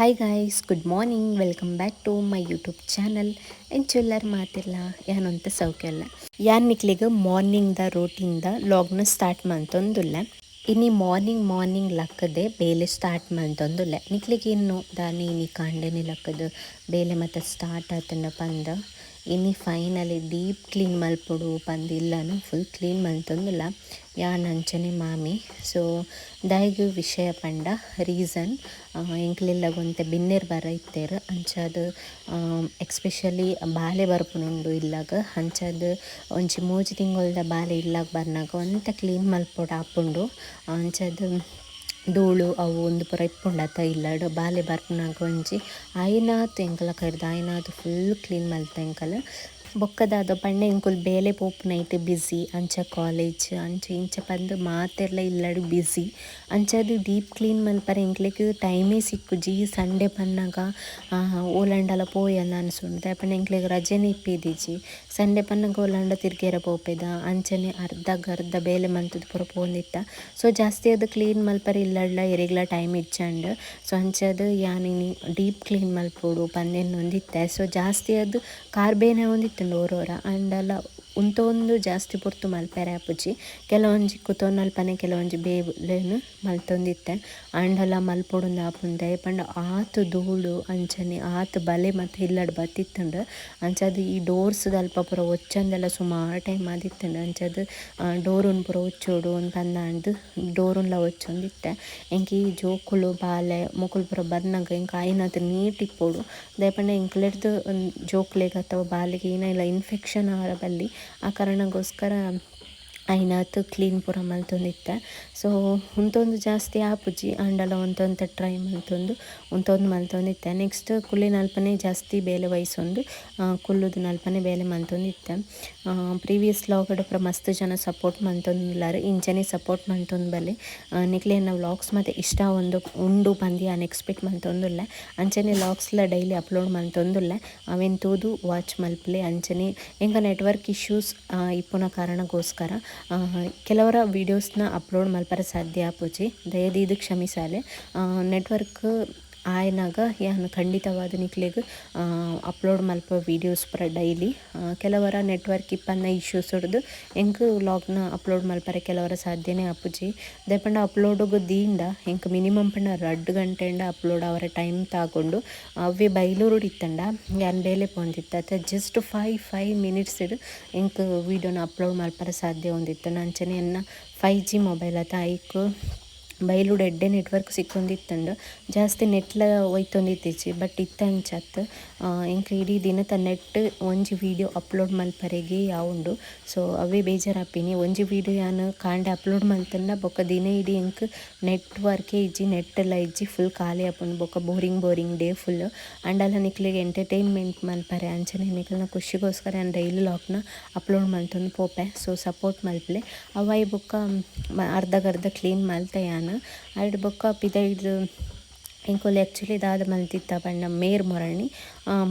Hi guys, good morning, welcome back to my YouTube channel. ಎಂಚುಲ್ಲರ್ ಮಾತಿಲ್ಲ? ಯಾನೊಂತ ಸೌಖ್ಯ. ಯಾನ್ ನಿಕ್ಲೆಗ್ ಮಾರ್ನಿಂಗ್ the routine the ವ್ಲಾಗ್ನ ಸ್ಟಾರ್ಟ್ ಮಂತೊಂದುಲ್ಲೆ. ಇನಿ ಮಾರ್ನಿಂಗ್ ಮಾರ್ನಿಂಗ್ ಲಕ್ಕದೆ ಬೇಲೆ ಸ್ಟಾರ್ಟ್ ಮಂತೊಂದುಲ್ಲೆ. ನಿಕ್ಲೆಗ್ ಇನ್ನು ದಾನೆ ಇನಿ ಕಾಂಡೆನೆ ಲಕ್ಕದು ಬೇಲೆ ಮತ ಸ್ಟಾರ್ಟ್ ಆತುಂಡ ಪಂದ್. ಇನಿ ಫೈನಲಿ ಡೀಪ್ ಕ್ಲೀನ್ ಮಲ್ಪೊಡು ಪಂದ್ ಇಲ್ಲನು ಫುಲ್ ಕ್ಲೀನ್ ಮಂತೊಂದುಲ್ಲ ಯಾನ್ ಅಂಚನೆ ಮಾಮಿ. ಸೊ ದಾಯೆಗ್ ವಿಷಯ ಪಂಡ ರೀಸನ್, ಎಂಕ್ಲೆಲ್ಲಗ್ ಒಂತೆ ಬಿನ್ನೆರ್ ಬರ ಇತ್ತೆರ್. ಅಂಚಾದ್ ಎಕ್ಸ್ಪೆಷಲಿ ಬಾಲೆ ಬರ್ಪುನುಂಡು ಇಲ್ಲಗ್. ಅಂಚಾದ್ ಒಂಜಿ 3 ತಿಂಗೊಲ್ದ ಬಾಲೆ ಇಲ್ಲಗ್ ಬರ್ನಗ ಒಂತೆ ಕ್ಲೀನ್ ಮಲ್ಪೊಡು ಆಪುಂಡು. ಅಂಚಾದ್ ಧೂಳು ಅವು ಉಂದು ಪೂರ ಇಪ್ಪುಂಡತ ಇಲ್ಲಡ್. ಬಾಲೆ ಬರ್ಪುನಗ ಒಂಜಿ ಆಯಿನಾತ್ ಎಂಕಲ ಕೈರ್ದ್ ಆಯಿನಾತ್ ಫುಲ್ ಕ್ಲೀನ್ ಮಲ್ತ ಎಂಕಲ್. ಬೊಕ್ಕ ದಾದ ಪಂಡ, ಎಂಕುಲು ಬೇಲೆ ಪೋಪುನೈಟ್ ಬಿಸಿ, ಅಂಚ ಕಾಲೇಜ್ ಅಂಚ ಇಂಚ ಪಂದ್ ಮಾತೆರ್ಲ ಇಲ್ಲಡ್ ಬಿಸಿ. ಅಂಚಾದ್ ಡೀಪ್ ಕ್ಲೀನ್ ಮಲ್ಪರೆ ಎಂಕ್ಲೆಗ್ ಟೈಮೇ ಸಿಕ್ಕುಜಿ. ಸಂಡೆ ಪನ್ನಗ ಓಲಾಂಡಲ ಪೋಯಂದ್ ಅನ್ಸುಂಡು. ದಾಯೆ ಪಂಡ ಎಂಕ್ಲೆಗ್ ರಜೆನೆ ಇಪ್ಪೆದಿಜಿ. ಸಂಡೆ ಪನ್ನಗ ಓಲಾಂಡ ತಿರ್ಗೆರೆ ಪೋಪೆದ. ಅಂಚನೆ ಅರ್ಧಗ್ ಅರ್ಧ ಬೇಲೆ ಮಲ್ತುದು ಪೂರ ಪೋವೊಂದಿತ್ತ. ಸೊ ಜಾಸ್ತಿ ಅದು ಕ್ಲೀನ್ ಮಲ್ಪರೆ ಇಲ್ಲಡ್ಲ ಎರೆಗ್ಲ ಟೈಮ್ ಇಜ್ಜಂಡ್. ಸೊ ಅಂಚಾದ್ ಯಾನ್ ಇನಿ ಡೀಪ್ ಕ್ಲೀನ್ ಮಲ್ಪೊಡು ಪಂದ್ ಎನ್ನೊಂದಿತ್ತೆ. ಸೊ ಜಾಸ್ತಿ ಅದು ಕಾರ್ ಬೇನೆ ಆವೊಂದಿತ್ತುಂಡು ಒರೋರ. ಆಂಡಲ ಉಂತೊಂದು ಜಾಸ್ತಿ ಪೊರ್ತು ಮಲ್ಪೆರೆ ಆಪುಜಿ. ಕೆಲವೊಂಜಿ ಕುತೊನಲ್ಪನೆ ಕೆಲವೊಂಜಿ ಬೇಲೆನ್ ಮಲ್ತೊಂದಿತ್ತೆ. ಆಂಡಲ ಮಲ್ಪೊಡುಂದು ಆಪುಂಡು. ದಾಯೆ ಪಂಡ ಆತ್ ಧೂಳು, ಅಂಚನೆ ಆತ್ ಬಲೆ ಮತ ಇಲ್ಲಡ್ ಬತ್ತಿತ್ತುಂಡು. ಅಂಚಾದ್ ಈ ಡೋರ್ಸ್ ದಲ್ಪ ಪೂರ ಒಚ್ಚಂದೆಲ ಸುಮಾರು ಟೈಮ್ ಆದಿತ್ತುಂಡು. ಅಂಚಾದ್ ಡೋರುನ್ ಪೂರ ಒಚ್ಚೊಡು ಪಂದಾಂದ್ ಡೋರುನ್ಲ ಒಚ್ಚೊಂದಿತ್ತೆ. ಎಂಕ್ ಈ ಜೋಕುಲು ಬಾಲೆ ಮೊಕುಲು ಪೂರ ಬರ್ನಗ ಎಂಕ್ ಆಯಿನಾತ್ ನೀಟ್ ಇಪ್ಪೊಡು. ದಾಯೆ ಪಂಡ ಎಂಕ್ಲೆರ್ದ್ ಜೋಕ್ಲೆಗ್ ಅಥವಾ ಬಾಲೆಗ್ ಏನಾಲ ಇನ್ಫೆಕ್ಷನ್ ಆವರ ಬಲ್ಲಿ. ಆ ಕಾರಣಗೋಸ್ಕರ ಆಯಿನಾತ್ ಕ್ಲೀನ್ ಪೂರ ಮಲ್ತೊಂದಿತ್ತೆ. ಸೊ ಉಂತೊಂದು ಜಾಸ್ತಿ ಆಪುಜಿ. ಆಂಡಲ ಒಂತೊಂತೆ ಟ್ರೈ ಮಲ್ತೊಂದು ಉಂತೊಂದು ಮಲ್ತೊಂದಿತ್ತೆ. ನೆಕ್ಸ್ಟ್ ಕುಲ್ಲಿನಲ್ಪನೆ ಜಾಸ್ತಿ ಬೇಲೆ ವಹಿಸೊಂದು ಕುಲ್ಲುದು ನಲ್ಪನೆ ಬೇಲೆ ಮಲ್ತೊಂದಿತ್ತೆ. ಪ್ರೀವಿಯಸ್ ವ್ಲಾಗ್ ಪೂರ ಮಸ್ತ್ ಜನ ಸಪೋರ್ಟ್ ಮಲ್ತೊಂದುಲ್ಲಾರ್. ಇಂಚನೆ ಸಪೋರ್ಟ್ ಮಲ್ತೊಂದು ಬಲ್ಲೆ. ನಿಕ್ಲೆನ ವ್ಲಾಗ್ಸ್ ಮಾತ ಇಷ್ಟ ಒಂದು ಉಂಡು ಪಂದ್ ಯಾನ್ ಎಕ್ಸ್ಪೆಕ್ಟ್ ಮಲ್ತೊಂದುಲ್ಲೆ. ಅಂಚನೆ ವ್ಲಾಗ್ಸ್ಲ ಡೈಲಿ ಅಪ್ಲೋಡ್ ಮಲ್ತೊಂದುಲ್ಲೆ. ಅವೆನ್ ತೂದು ವಾಚ್ ಮಲ್ಪುಲೆ. ಅಂಚನೆ ಎಂಕ ನೆಟ್ವರ್ಕ್ ಇಶ್ಯೂಸ್ ಇಪ್ಪುನ ಕಾರಣಗೋಸ್ಕರ ಕೆಲವರ ವೀಡಿಯೋಸ್ನ ಅಪ್ಲೋಡ್ ಮಲ್ಪರೆ ಸಾಧ್ಯ ಆಪುಜಿ. ದಯದೀದ್ ಕ್ಷಮಿಸಾಲೆ. ನೆಟ್ವರ್ಕ್ ಆಯನಾಗ ಯಾನ್ ಖಂಡಿತವಾದ ನಿಕ್ಲೆಗ್ ಅಪ್ಲೋಡ್ ಮಲ್ಪ ವೀಡಿಯೋಸ್ ಪೂರ ಡೈಲಿ. ಕೆಲವರ ನೆಟ್ವರ್ಕ್ ಇಪ್ಪನ್ನ ಇಶ್ಯೂಸ್ ಹಿಡ್ದು ಎಂಕ್ ವ್ಲಾಗ್ನ ಅಪ್ಲೋಡ್ ಮಲ್ಪರೆ ಕೆಲವರ ಸಾಧ್ಯನೇ ಆಪುಜಿ. ದಾಯೆ ಪಂಡ ಅಪ್ಲೋಡುಗು ದೀಂಡ ಎಂಕ್ ಮಿನಿಮಮ್ ಪಂಡ 2 ಗಂಟೆಂಡ ಅಪ್ಲೋಡ್ ಅವರ ಟೈಮ್ ತಾಗೊಂಡು. ಅವ್ವೆ ಬೈಲೂರುಡು ಇತ್ತಂಡ, ಯಾನ್ ಬೇಲೆ ಪೋಂದಿತ್ತ ಅತ್ತ, ಜಸ್ಟ್ ಫೈವ್ ಫೈವ್ ಮಿನಿಟ್ಸ್ ಎಂಕ್ ವೀಡಿಯೋನ ಅಪ್ಲೋಡ್ ಮಲ್ಪರೆ ಸಾಧ್ಯ ಒಂದಿತ್ತು. ಅಂಚನೆ ಎನ್ನ 5ಜಿ ಮೊಬೈಲ್ ಅತ್ತ, ಐಕ್ ಬೈಲೂಡು ಎಡ್ಡೆ ನೆಟ್ವರ್ಕ್ ಸಿಕ್ಕೊಂದಿತ್ತುಂಡು. ಜಾಸ್ತಿ ನೆಟ್ಲ ಒಯ್ತೊಂದಿತ್ತಿಜಿ. ಬಟ್ ಇತ್ತೆ ಅಂಚತ್. ಎಂಕ್ ಇಡೀ ದಿನತ ನೆಟ್ ಒಂಜಿ ವೀಡಿಯೋ ಅಪ್ಲೋಡ್ ಮಲ್ಪರೆಗೆ ಯಾವುಂಡು. ಸೊ ಅವೇ ಬೇಜಾರಾಪಿನಿ. ಒಂಜಿ ವೀಡಿಯೋ ಯಾನ್ ಕಾಂಡೆ ಅಪ್ಲೋಡ್ ಮಲ್ತಂಡ ಬೊಕ್ಕ ದಿನ ಇಡೀ ಎಂಕ್ ನೆಟ್ವರ್ಕೇ ಇಜ್ಜಿ, ನೆಟ್ ಇಜ್ಜಿ, ಫುಲ್ ಖಾಲಿ ಆಪುಂಡು. ಬೊಕ್ಕ ಬೋರಿಂಗ್ ಬೋರಿಂಗ್ ಡೇ ಫುಲ್. ಆಂಡಲ ನಿಕ್ಲೆಗ್ ಎಂಟರ್ಟೈನ್ಮೆಂಟ್ ಮಲ್ಪರೆ, ಅಂಚನೆ ನಿಕಲ್ನ ಖುಷಿಗೋಸ್ಕರ ಯಾನ್ ಡೈಲಿ ವ್ಲಾಗ್ನ ಅಪ್ಲೋಡ್ ಮಲ್ತೊಂದು ಪೋಪೆ. ಸೊ ಸಪೋರ್ಟ್ ಮಲ್ಪಲೆ. ಅವಾಯ್ ಬೊಕ್ಕ ಅರ್ಧಗರ್ಧ ಕ್ಲೀನ್ ಮಲ್ತೆ ಯಾನ್. ಐಡ್ ಬೊಕ್ಕ ಪಿದೈಡ್ ಎಂಕುಲು ಆ್ಯಕ್ಚುಲಿ ದಾದ ಮಲ್ತಿತ್ತ ಪಂಡ, ಮೇರ್ ಮೊರಣಿ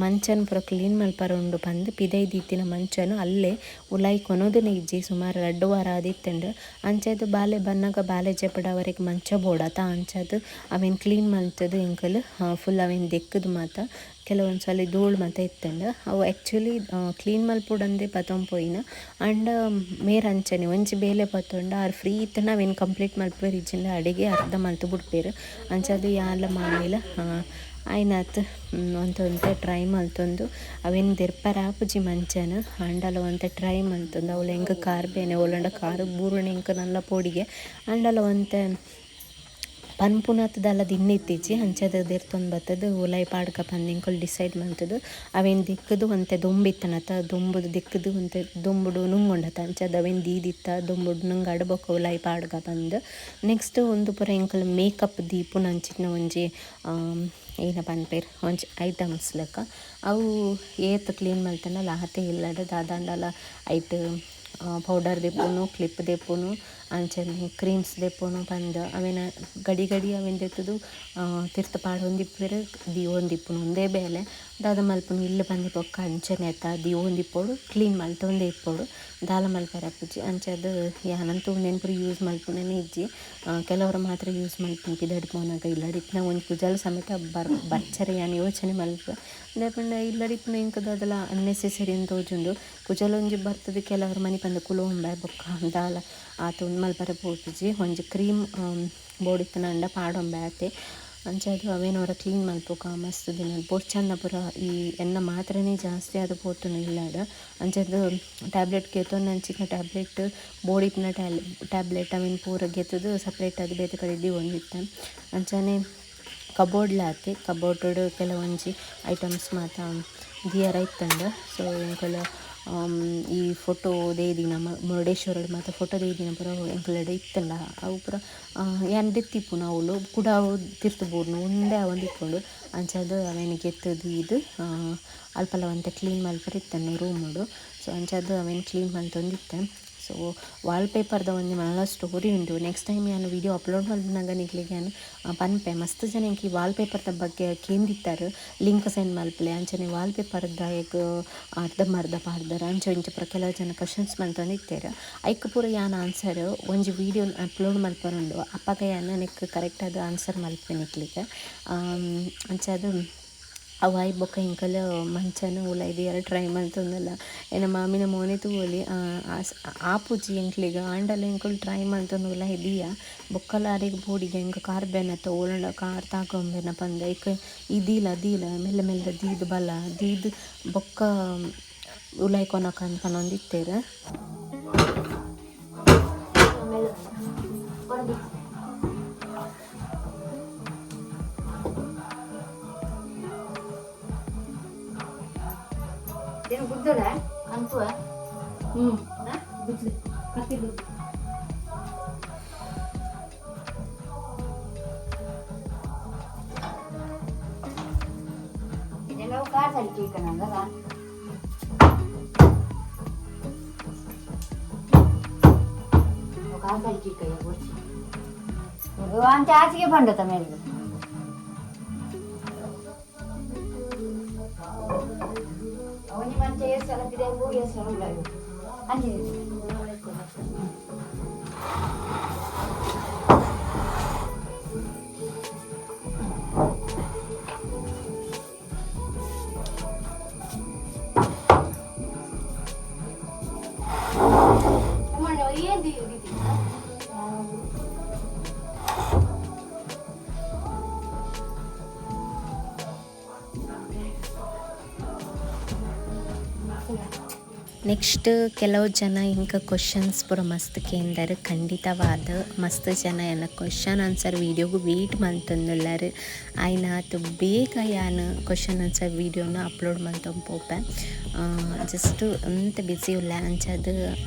ಮಂಚನ್ ಪೂರ ಕ್ಲೀನ್ ಮಲ್ಪರೆ ಉಂಡು ಪಂದ್ ಪಿದೈ ದೀತಿನ ಮಂಚನ್ ಅಲ್ಲೇ ಉಲಾಯಿ ಕೊನೊದನೆ ಇಜ್ಜಿ. ಸುಮಾರು 2 ವಾರ ಆದಿತ್ತುಂಡು. ಅಂಚಾದ್ ಬಾಲೆ ಬನ್ನಗ ಬಾಲೆ ಜೆಪುಡಾವರೆಗ್ ಮಂಚ ಬೋಡತ. ಅಂಚಾದ್ ಅವೆನ್ ಕ್ಲೀನ್ ಮಲ್ತುದು ಎಂಕುಲು ಫುಲ್ ಅವೆನ್ ದೆಕ್ಕುದು ಮಾತ. ಕೆಲವೊಂದು ಸಲ ಧೂಳು ಮಾತ ಇತ್ತುಂಡು. ಅವು ಆ್ಯಕ್ಚುಲಿ ಕ್ಲೀನ್ ಮಲ್ಪೊಡಂದೆ ಪತೊಂದು ಪೋಯಿನ. ಆಂಡ ಮೇರ್ ಅಂಚನೆ ಒಂಜಿ ಬೇಲೆ ಪತ್ತೊಂಡ ಆರ್ ಫ್ರೀ ಇತ್ತುಂಡ ಅವೆನ್ ಕಂಪ್ಲೀಟ್ ಮಲ್ಪುವೆರ್, ಇಜ್ಜಿಂಡ ಅಡಿಗೆ ಅರ್ಧ ಮಲ್ತ್ ಬುಡ್ಪೆರ್. ಅಂಚಾದ್ ಯಾನ್ಲ ಮಾಮಿಲ ಆಯ್ನಾತ್ ಒಂತೆ ಒಂತೆ ಟ್ರೈ ಮಲ್ತೊಂದು, ಅವೆನ್ ದೆರ್ಪರೆ ಆಪುಜಿ ಮಂಚನ್, ಆಂಡಲ ಒಂತೆ ಟ್ರೈ ಮಲ್ತೊಂದು. ಅವ್ಲು ಎಂಕ್ ಕಾರ್ ಬೇನೆ, ಓಲಂಡ ಕಾರ್ ಬೂರುನ ಎಂಕ್ ನಲ್ಲ ಪೋಡಿಗೆ. ಆಂಡಲ ಒಂತೆ ಪನ್ಪುನಾತ್ ದಾಲ ದಿನ್ನ ಇತ್ತಿಜ್ಜಿ. ಅಂಚಾದ್ ದೆರ್ತೊಂದು ಬತ್ತುದು ಉಲಾಯಿ ಪಾಡ್ಕ ಪಂದ್ ಎಂಕುಲು ಡಿಸೈಡ್ ಮಲ್ತುದು, ಅವೆನ್ ದೆಕ್ಕುದು. ಒಂತೆ ದೊಂಬು ಇತ್ತನತ, ದೊಂಬುದು ದೆಕ್ಕುದು ಒಂತೆ ದೊಂಬುಡು ನುಂಗುಂಡತ, ಅಂಚಾದ್ ಅವೆನ್ ದೀದಿತ್ತ ದೊಂಬುಡು ನುಂಗಡ್, ಬೊಕ್ಕ ಉಲಾಯಿ ಪಾಡ್ಕ ಪಂದ್. ನೆಕ್ಸ್ಟ್ ಉಂದು ಪೂರ ಎಂಕುಲು ಮೇಕಪ್ ದೀಪುನಂಚಿನ ಒಂಜಿ ಏನ ಪನ್ಪೆರ್, ಒಂಜಿ ಐಟಮ್ಸ್ ಲೆಕ್ಕ. ಅವು ಏತ್ ಕ್ಲೀನ್ ಮಲ್ತುಂಡಲ ಆತೆ. ಇಲ್ಲಡ್ ದಾದಾಂಡಲ ಐಟ್ ಪೌಡರ್ ದೆಪ್ಪುನು, ಕ್ಲಿಪ್ ದೆಪ್ಪುನು, ಅಂಚನೆ ಕ್ರೀಮ್ಸ್ ದೆಪ್ಪುನು ಪಂದ್ ಅವೆನ ಗಡಿ ಗಡಿ ಅವೆನ್ ದೆತ್ತುದು ತಿರ್ತ್ ಪಾಡೊಂದಿಪ್ಪುವೆರ್, ದೀವೊಂದಿಪ್ಪುನು, ಉಂದೇ ಬೇಲೆ. ದಾದ ಮಲ್ಪುನು ಇಲ್ಲ್ ಪಂದಿ ಬೊಕ್ಕ ಅಂಚನೆ ಅತ್ತ ದೀವೊಂದಿಪ್ಪೊಡು ಕ್ಲೀನ್ ಮಲ್ತೊಂದೇ ಇಪ್ಪೊಡು ದಾಲ ಮಲ್ಪೆರೆ ಆಪುಜಿ. ಅಂಚಾದ್ ಯಾನಂತೂ ಉಂದೆನ್ ಪೂರ ಯೂಸ್ ಮಲ್ಪುನನೇ ಇಜ್ಜಿ. ಕೆಲವರು ಮಾತ್ರ ಯೂಸ್ ಮಲ್ಪುನು ಪಿದಯ್ಡ್ ಪೋನಗ ಇಲ್ಲಡ್ ಇತ್ತಿನ ಒಂಜಿ ಕುಜಲ್ ಸಮೇತ ಬರ್ಚರೆ ಯಾನ್ ಯೋಚನೆ ಮಲ್ಪುವೆ. ದಾಯೆ ಪಂಡ ಇಲ್ಲಡ್ ಇಪ್ಪುನ ಎಂಕ್ ದಾದಲ ಅನ್ನೆಸೆಸರಿ ಅಂದ್ ತೋಜುಂಡು. ಕುಜಲ್ ಒಂಜಿ ಬರ್ತುದು ಕೆಲವರು ಮನಿಪಂದೆ ಕುಲೊಂಬೆ ಬೊಕ್ಕ ದಾಲ ಆತ್ ಉಂದು ಮಲ್ಪರೆ ಪೋಪುಜಿ. ಒಂಜಿ ಕ್ರೀಮ್ ಬೋಡಿತ್ತುಂಡ ಪಾಡೊಂಬೆ ಆತೆ. ಅಂಚಾದ್ ಅವೇನ್ ಒರ ಕ್ಲೀನ್ ಮಲ್ಪುಕ ಮಸ್ತ್ ದಿನ ಬೊರ್ಚಂಡ ಪೂರ ಈ ಎನ್ನ ಮಾತ್ರೆನೇ ಜಾಸ್ತಿ ಆದ್ ಪೋತುಂಡು ಇಲ್ಲಡ್. ಅಂಚಾದ್ ಟ್ಯಾಬ್ಲೆಟ್ ಗೆತೊನ್ನಂಚಿನ ಟ್ಯಾಬ್ಲೆಟ್ ಬೋಡಿತ್ತಿನ ಟ್ಯಾಬ್ಲೆಟ್ ಅವೆನ್ ಪೂರ ಗೆತುದು ಸಪ್ರೇಟ್ ಆದ್ ಬೇತೆ ಕಡೆ ದೀವೊಂದಿತ್ತೆ. ಅಂಚನೆ ಕಬೋರ್ಡ್ಲ ಆತೆ ಕಬೋರ್ಡ್ ಕೆಲವೊಂಜಿ ಐಟಮ್ಸ್ ಮಾತ ದೀಯರ ಇತ್ತುಂಡು. ಸೊ ಎಂಕುಲು ಈ ಫೋಟೋ ದೈದಿನ ಮುರುಡೇಶ್ವರಡ್ ಮಾತ ಫೋಟೋ ದೈದಿನ ಪೂರ ಎಂಕಲೆಡ ಇತ್ತುಂಡ ಅವು ಪೂರ ಯಾನ್ ದೆತ್ತಿಪ್ಪುನು ಅವುಲು ಕುಡ ಅವು ತಿರ್ತು ಬೂರ್ನು ಉಂದೆ ಆವೊಂದಿಪ್ಪುಂಡು. ಅಂಚಾದ್ ಅವೆನ್ ಗೆತ್ತ್ ದೀದ್ ಅಲ್ಪಲ ಒಂತೆ ಕ್ಲೀನ್ ಮಲ್ಪರೆ ಇತ್ತುಂಡು ರೂಮುಡು. ಸೊ ಅಂಚಾದ್ ಅವೆನ್ ಕ್ಲೀನ್ ಮಲ್ತೊಂದಿತ್ತೆ. ಸೊ ವಾಲ್ಪೇಪರ್ದ ಒಂಜಿ ಮಲ್ಲ ಸ್ಟೋರಿ ಉಂಡು. ನೆಕ್ಸ್ಟ್ ಟೈಮ್ ಯಾನ್ ವೀಡಿಯೋ ಅಪ್ಲೋಡ್ ಮಲ್ಪುನಗ ನಿಕ್ಲೆಗ್ ಯಾನ್ ಪನ್ಪೆ. ಮಸ್ತ್ ಜನ ಎಂಕ್ ಈ ವಾಲ್ಪೇಪರ್ದ ಬಗ್ಗೆ ಕೇಂದಿತ್ತಾರೆ, ಲಿಂಕ್ ಸೆಂಡ್ ಮಲ್ಪಲೆ ಅಂಚನೆ ವಾಲ್ಪೇಪರ್ದ ಅರ್ಧ ಮರ್ಧ ಪಾಡ್ದರ್ ಅಂಚ ಇಂಚ ಪೂರ ಕೆಲವು ಜನ ಕ್ವಶನ್ಸ್ ಮಲ್ತೊಂದಿತ್ತೆರ್. ಐಕ್ ಪೂರ ಯಾನ್ ಆನ್ಸರ್ ಒಂಜಿ ವೀಡಿಯೋ ಅಪ್ಲೋಡ್ ಮಲ್ಪರುಂಡು. ಅಪಗ ಯಾನ್ ನೆಕ್ಕ್ ಕರೆಕ್ಟ್ ಆದ್ ಆನ್ಸರ್ ಮಲ್ಪೆ ನಿಕ್ಲೆಗ್. ಅಂಚಾದ್ ಅವು ಆಯಿ ಬೊಕ್ಕ ಎಂಕುಲು ಮಂಚನ್ ಉಲಾಯಿ ದೀಯರೆ ಟ್ರೈ ಮಲ್ತೊಂದುಲ್ಲ. ಎನ್ನ ಮಾಮಿನ ಮೋನೆ ತೂವೊಲಿ ಆಪುಜಿ ಎಂಕ್ಲೆಗ್ ಆಂಡಲ ಎಂಕುಲು ಟ್ರೈ ಮಲ್ತೊಂದು ಉಲಾಯಿ ದೀಯ. ಬೊಕ್ಕಲ ಅರೆಗ್ ಬೋಡಿಗೆ ಎಂಕ್ ಕಾರ್ ಬೇನತ್ತ ಓಲಂಡ ಕಾರ್ ತಾಗೊಂಬೆನ ಪಂದ್ ಐಕ್ ಈ ದೀಲ ದೀಲ ಮೆಲ್ಲ ಮೆಲ್ಲ ದೀದ್ ಬಲ ದೀದ್ ಬೊಕ್ಕ ಉಲಾಯಿ ಕೊನಕ ಪನೊಂದಿತ್ತೆರ್. ಆಚೆಗೆ ಬಂಡತ ಮೇಲೆ ಒಂಜಿ ಮಂಚ ಏಸಲ ಪಿದೈ ಏಸಲ ಉಳ್ಳಾಯಿ ಅಂಚಿ. ನೆಕ್ಸ್ಟ್ ಕೆಲವು ಜನ ಇಂಕ ಕ್ವಶನ್ಸ್ ಪೂರ ಮಸ್ತ್ ಕೇಂದರ್. ಖಂಡಿತವಾದ ಮಸ್ತ್ ಜನ ಎನ್ನ ಕ್ವಶನ್ ಆನ್ಸರ್ ವೀಡಿಯೋಗು ವೇಟ್ ಮಲ್ತೊಂದುಲ್ಲೆರ್. ಆಯ್ನಾತ್ ಬೇಗ ಯಾನ್ ಕ್ವಶನ್ ಆನ್ಸರ್ ವೀಡಿಯೋನ ಅಪ್ಲೋಡ್ ಮಲ್ತೊಂದು ಪೋಪೆ. ಜಸ್ಟ್ ಒಂತೆ ಬಿಸಿ ಉಲ್ಲೆ, ಅಂಚಾದ್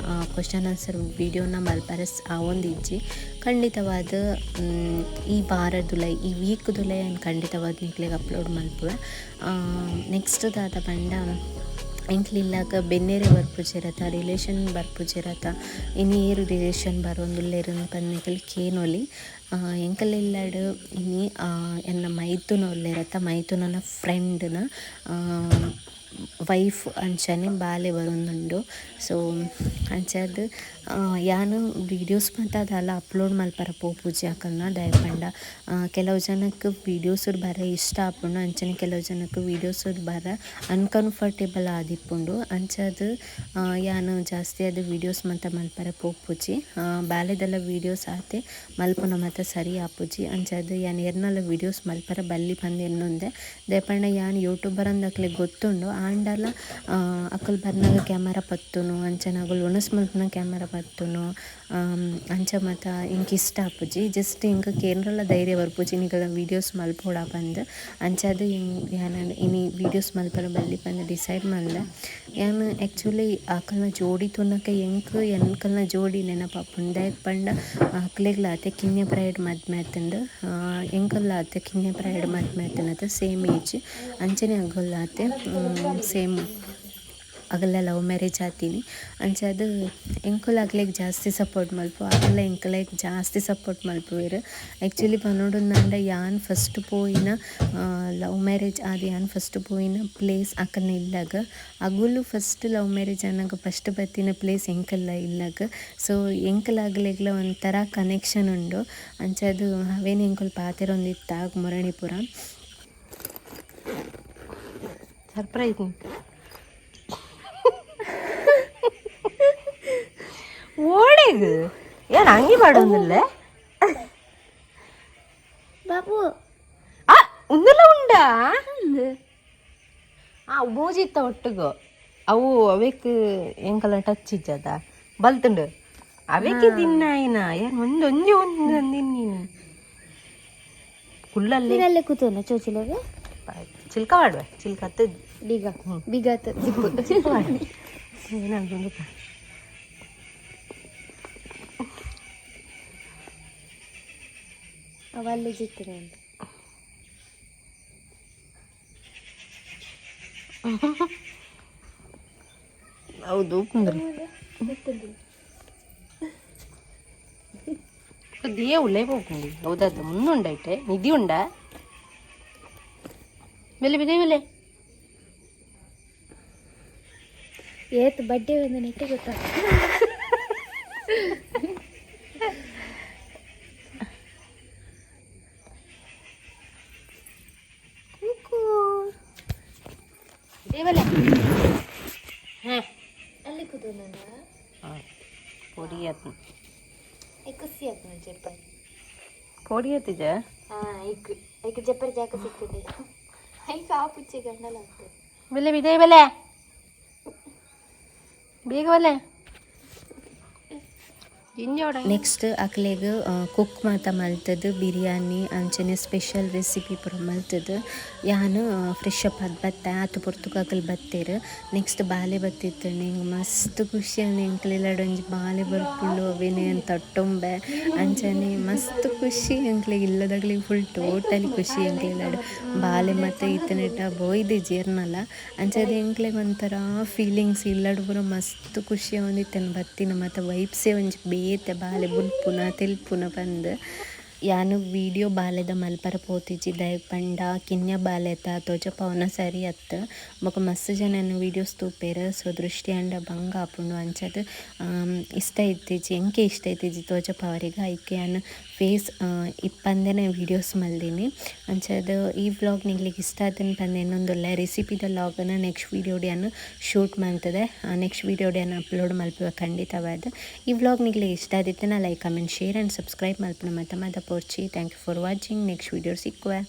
ಕ್ವಶನ್ ಆನ್ಸರ್ ವೀಡಿಯೋನ ಮಲ್ಪರೆ ಆವೊಂದಿಜ್ಜಿ. ಖಂಡಿತವಾದ ಈ ವಾರದುಲೈ ಈ ವೀಕ್ದುಲೈ ಯಾನ್ ಖಂಡಿತವಾದ್ ನಿಕ್ಲೆಗ್ ಅಪ್ಲೋಡ್ ಮಲ್ಪುವೆ. ನೆಕ್ಸ್ಟ್ ದಾದ ಪಂಡ ಎಂಕ್ಲು ಇಲ್ಲಾಗ ಬೆನ್ನೆರೆ ಬರ್ಪುಜೆರತ, ರಿಲೇಷನ್ ಬರ್ಪುಜೆರತ, ಇನಿ ಏರ್ ರಿಲೇಷನ್ ಬರೊಂದುಲ್ಲೆರ್ ಪಂದ್ ನಿಕುಲು ಕೇನೊಲಿ. ಎಂಕಲ್ ಇಲ್ಲಡ್ ಇನಿ ಎನ್ನ ಮೈತುನ ಉಲ್ಲೆರತ, ಮೈತುನನ ಫ್ರೆಂಡ್ನ ವೈಫ್ ಅಂಚನೆ ಬಾಲೆ ಬರೊಂದುಂಡು. ಸೊ ಅಂಚಾದ್ ಯಾನ್ ವೀಡಿಯೋಸ್ ಮಾತ ದಾಲ ಅಪ್ಲೋಡ್ ಮಲ್ಪರೆ ಪೋಪುಜಿ ಅಕಲ್ನ. ದಾಯೆ ಪಂಡ ಕೆಲವು ಜನಕ್ ವೀಡಿಯೋಸ್ ಬರೆ ಇಷ್ಟ ಆಪುಂಡು, ಅಂಚನೆ ಕೆಲವು ಜನಕ್ ವೀಡಿಯೋಸ್ ಬರೆ ಅನ್ಕಂಫರ್ಟೇಬಲ್ ಆದಿಪ್ಪುಂಡು. ಅಂಚಾದ್ ಯಾನ್ ಜಾಸ್ತಿ ಆದ್ ವೀಡಿಯೋಸ್ ಮಾತ ಮಲ್ಪರೆ ಪೋಪುಜಿ. ಬಾಲೆದೆಲ್ಲ ವೀಡಿಯೋಸ್ ಆತೆ ಮಲ್ಪುನ ಮಾತ ಸರಿ ಆಪುಜಿ. ಅಂಚಾದ್ ಯಾನ್ ಏರ್ನಲ ವೀಡಿಯೋಸ್ ಮಲ್ಪರೆ ಬಲ್ಲಿ ಪಂದ್ ಎನ್ನೊಂದೆ. ದಾಯೆ ಪಂಡ ಯಾನ್ ಯೂಟ್ಯೂಬರ್ ಅಂದ್ ಅಕ್ಲೆಗ್ ಗೊತ್ತುಂಡು. ಆಂಡಲ ಅಕುಲು ಬರ್ನಗ ಕ್ಯಾಮರಾ ಪತ್ತುನು, ಅಂಚನೆ ಅಕುಲು ವನಸ್ ಮಲ್ಪುನ ಕ್ಯಾಮರಾ ಪತ್ತುನು, ಅಂಚ ಮಾತ ಎಂಕ್ ಇಷ್ಟ ಆಪುಜಿ. ಜಸ್ಟ್ ಎಂಕ್ ಕೇಂದ್ರಲ ಧೈರ್ಯ ಬರ್ಪುಜಿ ನಿಕಲ್ನ ವೀಡಿಯೋಸ್ ಮಲ್ಪೊಡ ಪಂದ್. ಅಂಚಾದ್ ಯಾನ್ ಇನಿ ವೀಡಿಯೋಸ್ ಮಲ್ಪರೆ ಬಲ್ಲಿ ಪಂದ್ ಡಿಸೈಡ್ ಮಲ್ದೆ. ಯಾನ್ ಆ್ಯಕ್ಚುಲಿ ಅಕಲ್ನ ಜೋಡಿ ತೂನಗ ಎಂಕ್ ಎಂಕಲ್ನ ಜೋಡಿ ನೆನಪಾಪುಂಡು. ದಾಯೆಗ್ ಪಂಡ ಅಕ್ಲೆಗ್ಲ ಆತೆ ಕಿನ್ಯ ಪ್ರಾಯಡ್ ಮದ್ಮೆ ಆತುಂಡು, ಎಂಕಲ್ಲ ಆತೆ ಕಿನ್ಯ ಪ್ರಾಯಡ್ ಮದ್ಮೆ ಆತುಂಡು, ಸೇಮ್ ಏಜ್. ಅಂಚನೆ ಅಗುಲ್ಲ ಆತೆ ಸೇಮ್. ಅಗಲ ಲವ್ ಮ್ಯಾರೇಜ್ ಆತೀನಿ. ಅಂಚಾದ್ ಎಂಕುಲು ಅಕ್ಲೆಗ್ ಜಾಸ್ತಿ ಸಪೋರ್ಟ್ ಮಲ್ಪು, ಅಕುಲು ಎಂಕಲೆಗ್ ಜಾಸ್ತಿ ಸಪೋರ್ಟ್ ಮಲ್ಪುವೆರ್. ಆ್ಯಕ್ಚುಲಿ ಪನೊಡುಂದಾಂಡ ಯಾನ್ ಫಸ್ಟ್ ಪೋಯಿನ ಲವ್ ಮ್ಯಾರೇಜ್ ಆದ್ ಯಾನ್ ಫಸ್ಟ್ ಪೋಯಿನ ಪ್ಲೇಸ್ ಅಕಲ್ನ ಇಲ್ಲಗ್. ಅಗುಲು ಫಸ್ಟ್ ಲವ್ ಮ್ಯಾರೇಜ್ ಆನಗ ಫಸ್ಟ್ ಬತ್ತಿನ ಪ್ಲೇಸ್ ಎಂಕಲ್ನ ಇಲ್ಲಗ್. ಸೊ ಎಂಕಲ್ ಅಗಲೆಗ್ಲ ಒಂಥರ ಕನೆಕ್ಷನ್ ಉಂಡು. ಅಂಚಾದ್ ಅವೇನೆ ಎಂಕುಲು ಪಾತೆರೊಂದಿತ್ತ ಮುರಣಿ ಪೂರ. ಸರ್ಪ್ರೈಸ್ ಓಡೆಗ್ ಏನ್ ಅಂಗಿ ಪಾಡೊಂದಿಲ್ಲ? ಬಾಬು. ಆ ಉಂದೆಲ್ಲ ಉಂಡಾ? ಆ ಮೂಜಿತ್ತ ಒಟ್ಟುಗು ಅವು ಅವೆಕ್ ಎಂಕಲ ಟಚ್ ಇಜ್ಜದ ಬಲ್ತುಂಡು. ಅವೆಕ್ಕೆ ತಿನ್ನಾಯಿನ ಏನ್ ಒಂದೊಂಜಿ ಒಂದು ತಿನ್ನಿನಿ ಕುಲ್ಲಲ್ಲಿ. ಅಲ್ಲೇ ಕೂತೋನ ಚೋಚಿಲವೆ. ಚಿಲ್ಕ ಮಾಡುವೆ, ಚಿಲ್ಕ ಹತ್ತು. ಬೀಗ ಬೀಗ ಜಿಪ್ಪು. ಚಿಲ್ಕ ಮಾಡುವೆ ಏನಾಗ್ತದೆ? ಅವಲ್ಲಿ ಜಿತ್ತಿನ. ಹೌದು, ಕುಂದ್ರು ದಿಯೇ ಉಳ್ಳೇ ಹೋಗ್ಲಿ. ಹೌದದು ಮುನ್ನುಂಡೈಟೆ ನಿಧಿ ಉಂಡ ಬೆಲೆ ಬಿದೆ ಬೆಲೆ. ಏತ್ ಬಡ್ಡೆ ಒಂದು ನೆಟ್ಟೆ ಗೊತ್ತಾಗ್ತದೆ. ದೇವಲೆ ಹಾಂ. ಅಲ್ಲಿ ಕೂತೋನ. ಪೊಡಿ ಆತು. ಖುಷಿ ಆಗ್ತದೆ ಜಪ್ಪರ್. ಪೊಡಿ ಆತಿಜ. ಹಾಂ, ಐಕ್ ಐಕ್ ಜಪ್ಪರ್ ಜಾಕ ಸಿಗ್ತದೆ. ಐಕ್ ಆ ಪುಚ್ಚೆ ಗಂಡಲ ಆಗ್ತದೆ. ಬೆಲೆ ಬಿದೆ ಬೆಲೆ, ಬೇಗ ಬಲೆ ಜಿಂಜೋಡ. ನೆಕ್ಸ್ಟ್ ಅಕ್ಲೆಗ್ ಕುಕ್ ಮಾತ ಮಲ್ತದ್ ಬಿರಿಯಾನಿ ಅಂಚನೆ ಸ್ಪೆಷಲ್ ರೆಸಿಪಿ ಪೂರ ಮಲ್ತದ್ ಯಾನ್ ಫ್ರೆಶ್ ಅಪ್ ಆದ್ ಬತ್ತೆ. ಆತ್ ಪೊರ್ತುಗು ಅಕುಲು ಬತ್ತೆರ್. ನೆಕ್ಸ್ಟ್ ಬಾಲೆ ಬತ್ತಿತ್ತಂಡ್. ಎಂಕ್ ಮಸ್ತ್ ಖುಷಿ ಆಂಡ್. ಎಂಕ್ಲೆಲ್ಲಡ್ ಒಂಜಿ ಬಾಲೆ ಬರ್ಪುಂಡು, ಅವೆನ್ ಯಾನ್ ತಟ್ಟೊಂಬೆ. ಅಂಚನೆ ಮಸ್ತ್ ಖುಷಿ ಎಂಕ್ಲೆಗ್, ಇಲ್ಲದಕ್ಲೆಗ್ ಫುಲ್ ಟೋಟಲಿ ಖುಷಿ. ಎಂಕ್ಲೆಲ್ಲಡ್ ಬಾಲೆ ಮಾತ ಇತ್ತಿನೆಟ ಬೋಯ್ದಿಜಿ ಏರ್ನಲ. ಅಂಚಾದ್ ಎಂಕ್ಲೆಗ್ ಒಂಥರ ಫೀಲಿಂಗ್ಸ್. ಇಲ್ಲಡ್ ಪೂರ ಮಸ್ತ್ ಖುಷಿ ಆವೊಂದಿತ್ತ್ಂಡ್. ಬತ್ತಿನ ಮಾತ ವೈಬ್ಸೇ ಒಂಜಿ ಬೇತೆ, ಬಾಲೆ ಬುಲ್ಪುನ ತೆಲ್ಪುನ ಪಂದ್. ಯಾನ್ ವೀಡಿಯೋ ಬಾಲೆದ ಮಲ್ಪರ ಪೋತಿಜಿ, ದಾಯೆ ಪಂಡ ಕಿನ್ಯ ಬಾಲೆತ ತೋಜಪಾವುನ ಸರಿ ಅತ್ತ್. ಬೊಕ ಮಸ್ತ್ ಜನ ಎನ್ನ ವೀಡಿಯೋಸ್ ತೂಪೆರ್. ಸೊ ದೃಷ್ಟಿ ಆಂಡ ಬಂಗ ಆಪುಂಡು. ಅಂಚಾದ್ ಇಷ್ಟ ಇತ್ತಿಜಿ, ಎಂಕೆ ಇಷ್ಟ ಇತ್ತಿಜಿ ತೋಜಪಾವರೆಗ್. ಐಕ್ ಯಾನ್ ಫೇಸ್ ಇಪ್ಪಂದೆನೆ ವೀಡಿಯೋಸ್ ಮಲ್ದಿನಿ. ಅಂಚಾದ್ ಈ ವ್ಲಾಗ್ ನಿಕ್ಲೆಗ್ ಇಷ್ಟ ಆತುಂಡು ಪಂದ್ ಎನ್ನೊಂದುಲ್ಲೆ. ರೆಸಿಪಿದ ವ್ಲಾಗ್ನ ನೆಕ್ಸ್ಟ್ ವೀಡಿಯೋಡ್ ಯಾನ್ ಶೂಟ್ ಮಲ್ತದೆ, ನೆಕ್ಸ್ಟ್ ವೀಡಿಯೋಡ್ ಯಾನ್ ಅಪ್ಲೋಡ್ ಮಲ್ಪುವೆ ಖಂಡಿತವಾದ್. ಈ ವ್ಲಾಗ್ ನಿಕ್ಲೆಗ್ ಇಷ್ಟ ಆದಿತ್ತಿನ like, comment, share and subscribe ಮಲ್ಪುನ ಮಾತ ಮದಪೊರ್ಚಿ. Thank you for watching. Next video ಸಿಕ್ಕುವೆ.